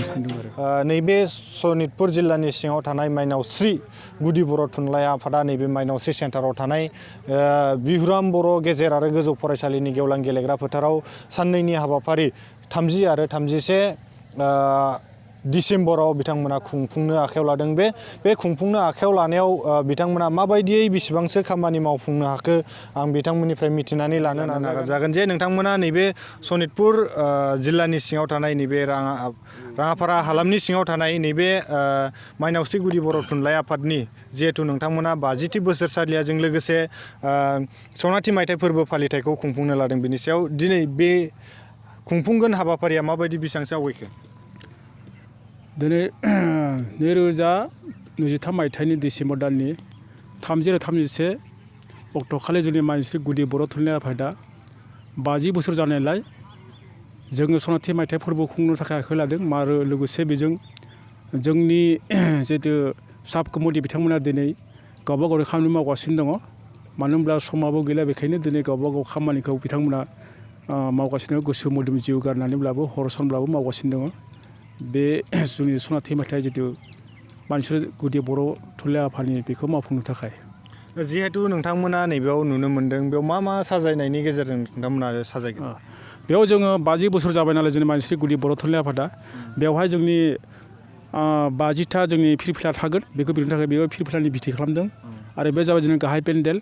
सानदों आरो नैबे सनितपुर जिल्लानि सिङाव थानाय माइनावस्रि गुदि बर' थुनलाइ आफादा नैबे माइनावस्रि सेन्टाराव थानाय बिहुराम बर' गेजेर आरो गोजौ फरायसालिनि गेवलां गेलेग्रा फोथाराव साननैनि हाबाफारि 30 आरो 31 डिसेम्बराव बिथांमोना खुंफुंनो आखायाव लादों। बे खुंफुंनो आखायाव लानायाव बिथांमोना माबायदियै बेसेबांसो खामानि मावफुंनो हाखो आं बिथांमोननिफ्राय मिथिनानै लानो नाजागोन जे नोंथांमोना नैबे सनितपुर जिल्लानि सिङाव थानाय नैबे राङापारा हालामनि सिङाव थानाय नैबे माइनावस्रि गुदि बर' थुनलाइ आफादनि जिहेतु नोंथांमोना 50थि बोसोरसालियाजों लोगोसे सनाथि मायथाइ फोरबो फालिथायखौ खुंफुंनो लादों। बिनि सायाव दिनै बे खुंफुंगोन हाबाफारिया माबायदि बेसेबांसो आवगायखो? दिनै 2023 मायथाइनि डिसेम्बर दाननि 30 आरो 31 अक्ट'खालि जोंनि माइनावस्रि गुदि बर' थुनलाइ आफादा 50 बोसोर जानायलाय जोङो सनाथि मायथाइ फोरबो खुंनो थाखाय आखायाव लादों आरो लोगोसे बेजों जोंनि जिहेतु साब कमिटि बिथांमोना दिनै गावबा गाव खामानि मावगासिनो दङ। मानो होनब्ला समाबो गैला, बेखायनो दिनै गावबा गाव खामानिखौ बिथांमोना मावगासिनो गोसो मोदोम जिउ गारनानैब्लाबो हर सानब्लाबो मावगासिनो दङ। बे जोंनि सनाथि मायथाइ जितु माइनावस्रि गुदि बर' थुनलाइ आफादनि बेखौ मावफुंनो थाखाय जिहेतु नोंथांमोना नैबेयाव नुनो मोन्दों, बेयाव मा साजायनायनि गेजेरजों नोंथांमोना साजायगोन? बेयाव जोङो 50 बोसोर जाबाय नालाय जोंनि माइनावस्रि गुदि बर' थुनलाइ आफादा, बेवहाय जोंनि 50था जोंनि फिरफिला थागोन। बेखौ बिनि थाखाय बेयाव फिरफिलानि बिथि खालामदों आरो बे जाबाय जोंनि गाहाय पेन्डेल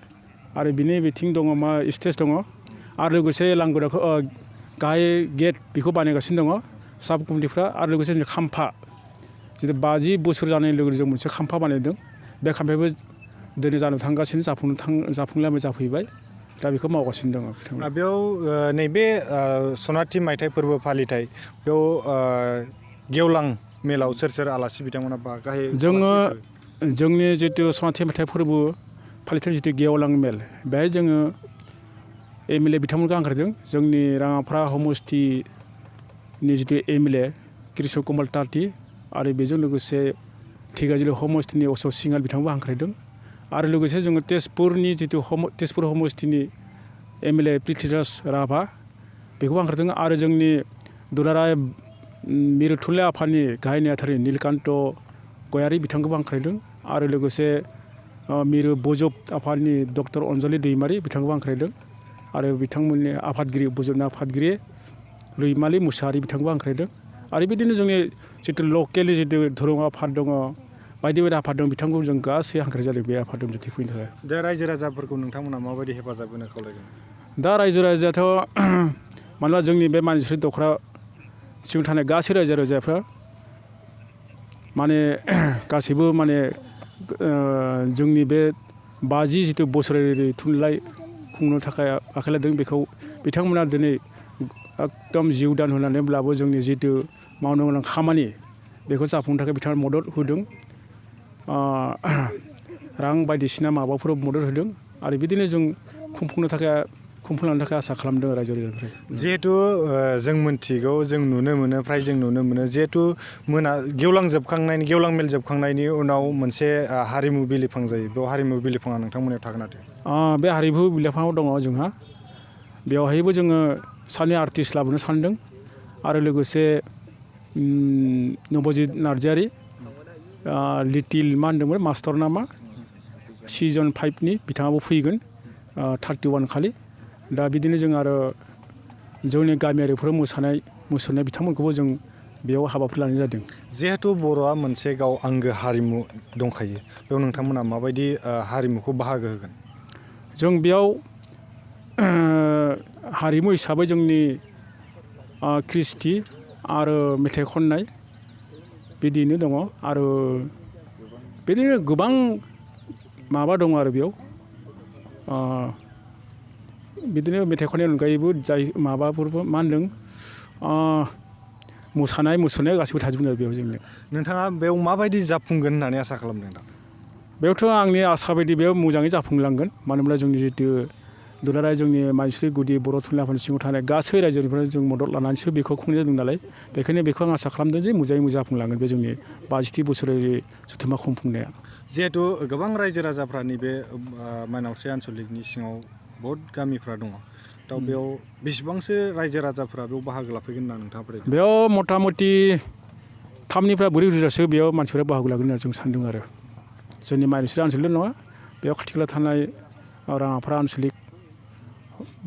आरो बिनि बिथिं दङ स्टेज दङ आरो लोगोसे लांगोनाखौ गाहाय गेट बेखौ बानायगासिनो दङ साब कमिटिफ्रा। आरो लोगोसे जोंनि खाम्फा जितु 50 बोसोर जानाय लोगो लोगो जों मोनसे खाम्फा बानायदों। बे खाम्फायाबो दिनै जानो थांगासिनो, जाफुंलायबाय जाफैबाय, दा बेखौ मावगासिनो दङ बिथांमोना। बेयाव नैबे सनाथि मायथाइ फोरबो फालिथाय बेयाव गेवलां मेलाव सोर आलासि बिथांमोना गाहाय जोङो जोंनि जितु सनाथि मायथाइ फोरबो फालिथाय जितु गेवलां मेल, बेहाय जोङो MLA बिथांमोनखौ हांख्रायदों। जोंनि राङापारा समस्तिनि जितु MLA कृष्ण कमल ताती आरो बेजों लोगोसे धेकियाजुलि समस्तिनि अशक सिंहाल बिथांखौबो हांख्रायदों आरो लोगोसे जोङो तेजपुरनि जितु तेजपुर समस्तिनि MLA पृथ्वीराज राभा बेखौबो हांख्रायदों आरो जोंनि दुलाराय मिरु थुनलाइ आफादनि गाहाय नेहाथारि नीलकान्त गयारी बिथांखौबो हांख्रायदों आरो लोगोसे मिरु बजब आफादनि डक्टर अनजलि दैमारी बिथांखौबो हांख्रायदों आरो बिथांमोननि आफादगिरि बजबनि आफादगिरि रैमालि मुसाहारि बिथांखौबो हांख्रायदों आरो बिदिनो जोंनि जितु लकेलनि जितु धोरोम आफाद दङ, बायदि बायदि आफाद दं, बिथांखौ जों गासै हांख्राय जादों बे आफादजों जुथि फैनो थाखाय। दा रायजो राजाफोरखौ नोंथांमोना माबायदि हेफाजाब होनो खावलायगोन? दा रायजो राजायाथ' मानोना जोंनि बे माइनावस्रि दख'रा सिङाव थानाय गासै रायजो राजाफ्रा माने गासैबो माने जोंनि बे 50 जितु बोसोरारि थुनलाइ खुंनो थाखाय आखाइ लादों, बेखौ बिथांमोना दिनै एकदम जिउ दान होनानैब्लाबो जोंनि जितु मावनो गोनां खामानि बेखौ जाफुंनो थाखाय बिथाङा मदद होदों, रां बायदिसिना माबाफोराव मदद होदों आरो बिदिनो जों खुंफुंलांनो थाखाय आसा खालामदों रायजो राजानिफ्राय। जिहेतु जों मिथिगौ, जों नुनो मोनो, फ्राय जों नुनो मोनो जिहेतु गेवलां मेल जोबखांनायनि उनाव मोनसे हारिमु बिलिफां जायो। बेयाव हारिमु बिलिफाङा नोंथांमोननियाव थागोन ना थाया? बे हारिमु बिलिफाङाव दङ जोंहा। बेवहायबो जोङो सानै आर्टिस्ट लाबोनो सानदों आरो लोगोसे नबजित नार्जारी, लिटिल मा होनदोंमोन मास्टर नामा सिजन 5नि बिथाङाबो फैगोन 31 खालि। दा बिदिनो जों आरो जोंनि गामियारिफोराव मुसुरनाय बिथांमोनखौबो जों बेयाव हाबाफारि लानाय जादों। जिहेतु बर'आ मोनसे गाव आंगो हारिमु दंखायो, बेयाव नोंथांमोना माबायदि हारिमुखौ बाहागो होगोन? जों बेयाव हारिमु हिसाबै जोंनि कृष्टि आरो मेथाइ खननाय बिदिनो दङ आरो बिदिनो गोबां माबा दङ आरो बेयाव बिदिनो मेथाइ खननायनि अनगायैबो जाय माबाफोरबो मा होनदों मोसानाय मुसुरनाय गासैबो थाजोबगोन आरो बेयाव जोंनिया। नोंथाङा बेयाव माबायदि जाफुंगोन होननानै आसा खालामदों दा? बेयावथ' आंनि आसा बायदि बेयाव मोजाङै जाफुंलांगोन। मानो होनब्ला जोंनि जितु दुलाराय जोंनि माइनावस्रि गुदि बर' थुनलाइ आफादनि सिङाव थानाय गासै रायजोनिफ्राय जों मदद लानानैसो बेखौ खुंनाय जादों नालाय, बेखायनो बेखौ आं आसा खालामदों जे मोजाङै मोजां जाफुंलांगोन बे जोंनि 50थि बोसोरारि जथुम्मा खुंफुंनाया। जिहेतु गोबां रायजो राजाफ्रा नैबे माइनावस्रि आन्सलिकनि सिङाव बहुद गामिफ्रा दङ, दा बेयाव बेसेबांसो रायजो राजाफ्रा बेयाव बाहागो लाफैगोन होनना नोंथाङा फोथायदों? बेयाव मथा मथि 3निफ्राय 4 रोजासो बेयाव मानसिफोरा बाहागो लागोन होनना जों सानदों आरो जोंनि माइनस ओनसोलल' नङा बेयाव खाथि खाला थानाय राङापारा आनसलिक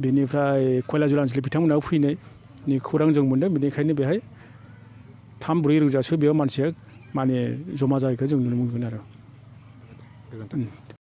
बेनिफ्राय कयलाजुला आनसलिक बिथांमोनाबो फैनायनि खौरां जों मोनदों बेनिखायनो बेहाय 3-4 रोजासो बेयाव मानसिया माने जमा जानायखौ जों नुनो मोनगोन आरो।